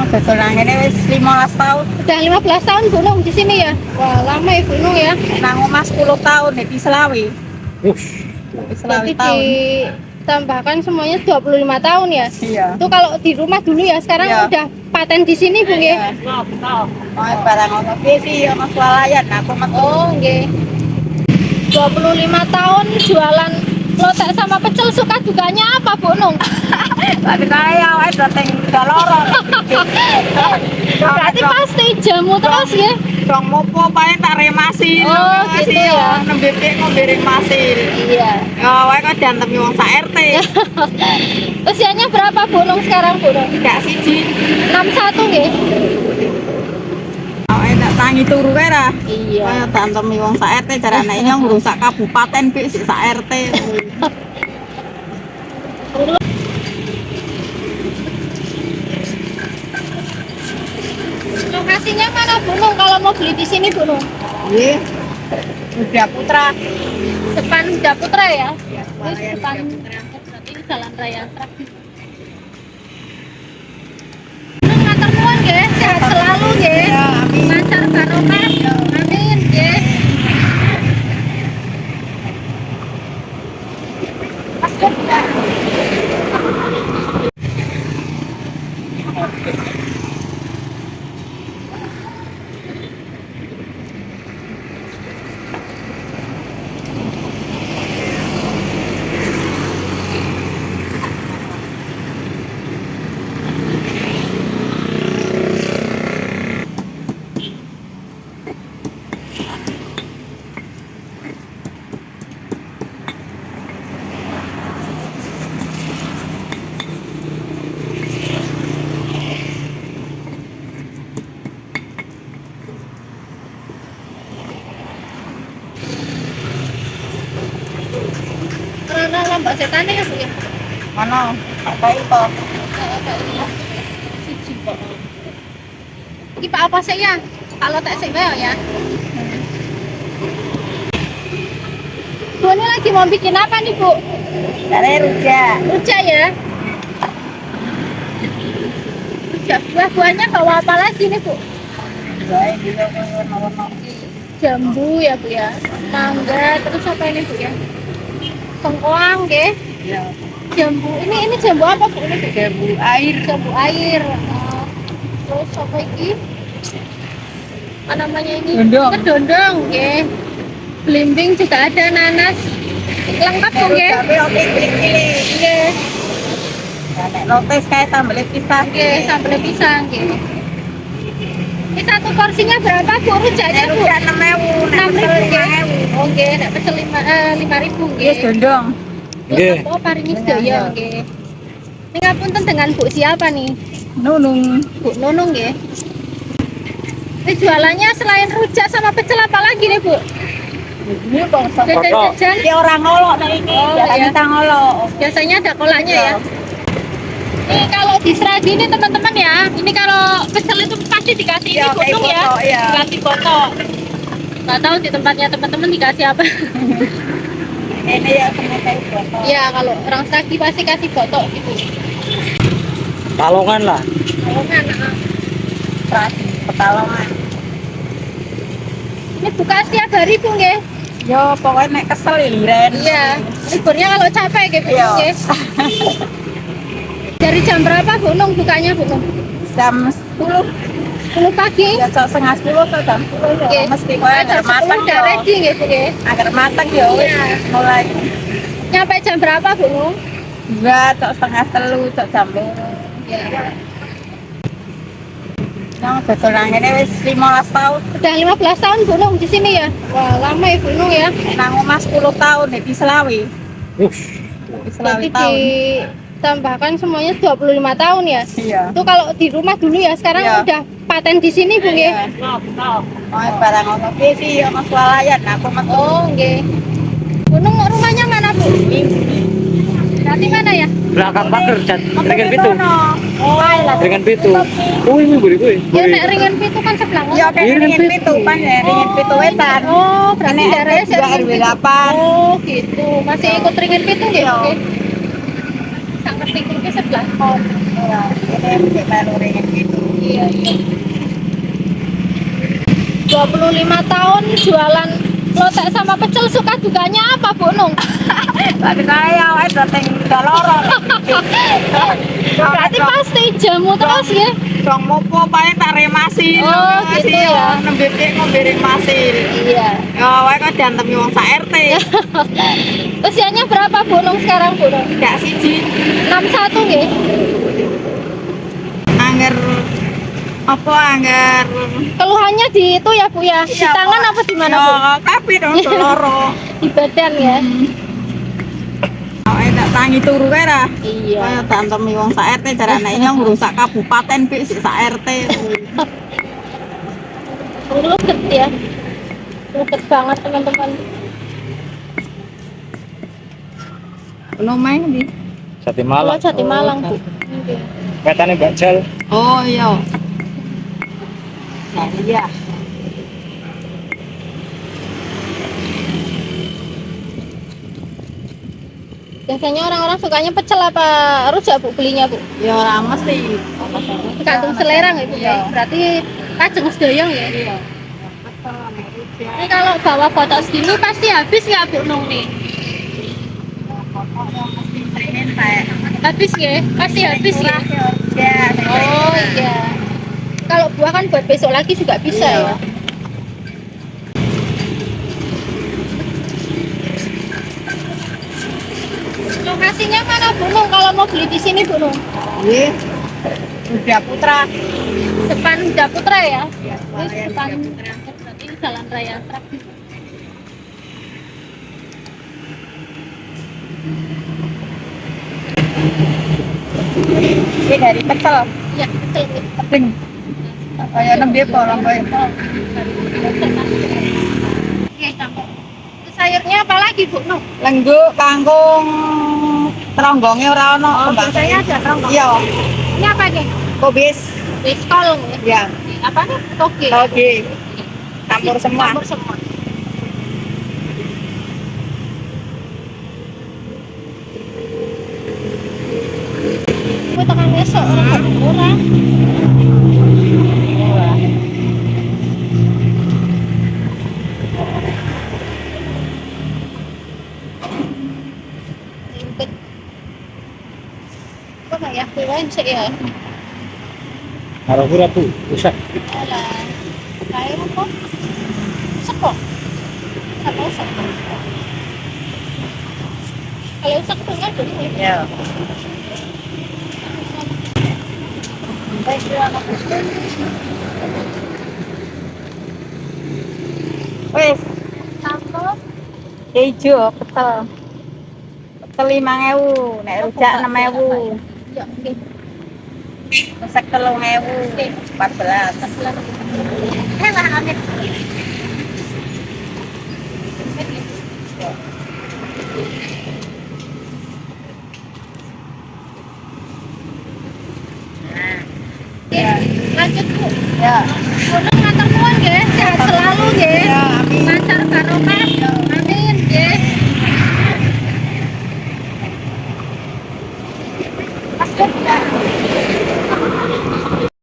Dodol nang ngene wis 15 tahun. Udah 15 tahun Bu Nung di sini ya? Wah, lama ya Bu Nung ya. Nang omah 10 tahun di Selawi. Wush. Wis selawe Berarti tahun. ditambahkan semuanya 25 tahun ya? Iya. Itu kalau di rumah dulu ya, sekarang Iya. udah paten di sini Bu nggih. Oh, barang ono piye sih ono swalayan aku metu. Oh, nggih. 25 tahun jualan lotek sama pecel, suka dukanya apa Bu Nung? Lah kae awake dateng loro. Berarti pasti jamu terus ya? Dong mopo paling tak remasi. Oh, gitu ya. Nembe piye ngombe remasi. Iya. Ya awake kok diantemi wong sak RT. Usianya berapa Bu Nung sekarang Bu Nung? Gak siji. 61 nggih? Awake tak tangi turu kae ra. Iya. Kaya diantemi wong sak RT jare anake nyong ngurung sak kabupaten pik sik sak RT. Lokasinya mana Bu Nung kalau mau beli di sini Bu Nung? Nggih. Udah Putra. Depan Huda Putra ya? Iya, Ini depan, berarti ini jalan raya Sragi. Nung matur nuwun nggih, sehat selalu nggih. Ya, amin. Lancar barokah. Amin nggih. Karena lombok setan ya Bu ya. Ono, apa itu? Siji kok. Iki Pak apa sih ya? Pak lotek sik wae ya. Bu ini lagi mau bikin apa nih Bu? Dari rujak. Rujak ya? Rujak buah-buahnya bawa apa lagi nih Bu? Jambu ya Bu ya, mangga, terus apa ini Bu ya? Bengkoang nggih. Iya. Jambu, ini jambu apa Bu ini Bu? Jambu air. Jambu air. Oh. Terus apa ini? Apa namanya ini? Dondong. Kedondong nggih. Belimbing juga ada, nanas. Lengkap Bu nggih. Tapi oke cilik-cilik. Nggih. Nek lotes kae sambel pisang. Nggih, sambel pisang nggih. Ini satu porsinya berapa Bu rujaknya Nek Bu? rujak 6.000, nek 6.000 pecel nggih. 5.000. Oh nggih, nek pecel 5.000 nggih. Wis dondong. Nggih. Oh, paringi sedaya nggih. Ini ngapunten dengan Bu siapa nih? Nunung. Bu Nunung nggih. Ini jualannya selain rujak sama pecel apa lagi nih Bu? Ini bangsa. Jajan-jajan. Iki ora ngolok nek iki, Oh, biasanya iya. ta ngolok. Biasanya ada kolaknya ya. Nih kalau di Sragi ini teman-teman ya, ini kalau pecel itu pasti dikasih Iya, ini kayak gunung ya, botok, iya. dikasih botok. Nggak tahu di tempatnya teman-teman dikasih apa. Ini ya semua kayak botok. Iya, kalau orang Sragi pasti kasih botok gitu. Kalongan lah. Kalongan, ah. Sragi Pekalongan. Ini buka setiap hari Bu nggih. Yo pokoknya nek kesel ya liren. Iya, liburnya kalau capek gitu Bu Iya. nggih. Dari jam berapa Bu Nung bukanya Bu Nung? Jam 10 10 pagi. ya sok 9:30 atau jam 10 ya. Nggih. Mesti koyo Jam agar 10 mateng udah yo. ready nggih Bu nggih. Agar mateng yo wis Iya. mulai. Nyampe jam berapa Bu Nung? Enggak, sok 2:30, sok jam 2. Iya. Nang dodol nang ngene wis 15 tahun. Udah 15 tahun Bu Nung di sini ya? Wah, lama ya Bu Nung ya. Nang omah 10 tahun di Selawi. Wush. Wis selawe Berarti tahun. ditambahkan semuanya 25 tahun ya? Iya. Itu kalau di rumah dulu ya, sekarang Iya. udah paten di sini Bu nggih. Oh, barang ono piye sih ono swalayan aku metu. Oh, nggih. Bu Nung rumahnya mana Bu? Berarti mana ya? Belakang pagar, Cat. Ringan pitu. Oh, Ringan pitu. Oh, ini buri kuwi. Ya nek ringan pitu kan sebelah ngono. Ya kayak Ringan ringin pitu pan ya, ringin pitu wetan. Oh, berarti Ini daerahnya RW 2 Ringin RW Pitu. 8. Oh, gitu. Masih ikut ringin pitu nggih, Iya. Bu nggih? Sak ngerti kuwi sebelah. Oh, iya, ini melu ringin pitu. Iya. Iya, iya. 25 tahun jualan lotek sama pecel, suka dukanya apa Bu Nung? Tapi kaya awake dateng loro. Berarti pasti jamu terus ya? Dong mopo paling tak remasi. Oh, gitu ya. Nembe piye ngombe remasi. Iya. Ya awake kok diantemi wong sak RT. Usianya berapa Bu Nung sekarang Bu Nung? Gak siji. 61 nggih. Angger apa angger Keluhannya di itu ya Bu ya? Di Iya, tangan Pak. apa di mana Bu? Ya, tapi dong loro. Di badan ya? Awake tak tangi turu kae ra. Iya. Kaya diantemi wong sak RT jarane nyong ngrusak kabupaten pik sik sak RT. Ngeluket ya. Ngeluket banget teman-teman. Ono main ndi? Jati Kalau Malang. Jati Malang Bu. Wetane Mbak Jal. Oh iya. Nah, iya. Biasanya orang-orang sukanya pecel apa rujak Bu belinya Bu? Ya ora mesti. Tergantung selera nggak Bu ya? Iya. Berarti kajeng sedayang ya? Iya. Pecel ame rujak. Ini kalau bawa kotak segini pasti habis nggak Bu Nung nih? Pokok ya mesti sering entek. Habis ya? Pasti habis ya? Ya. Oh iya. Kalau buah kan buat besok lagi juga bisa Iya. ya. Lokasinya mana Bu Nung kalau mau beli di sini Bu Nung? Nggih. Udah Putra. Depan Huda Putra ya? Iya, Ini depan berarti ini Jalan Raya Sragi. Ini dari pecel. Iya, betul. Tebing. Kaya nembe apa lamboe? Oke, campur. Terus sayurnya apa lagi Bu Nung? Lengguk, kangkung, tronggonge ora ono. Oh, biasanya ada tronggong. Iya, Ini apa nih? kubis. Wiskol. Ya, Apa nih? Toge. toge. Campur semua. Campur semua. Gue tekan esok orang gak murah. Ribet. Kok kayak kue sih ya? Karo ora Bu, usah. Alah, kayak apa? Usek kok. Sama usek. Kalau usek tuh nggak dulu ya. Iya. Wis, Tambah ijo pecel. Pecel 5.000, nek rujak 6.000. Ya, oke. Usek 3.000. 14. Eh lah, amit. Oke, lanjut Bu. Ya.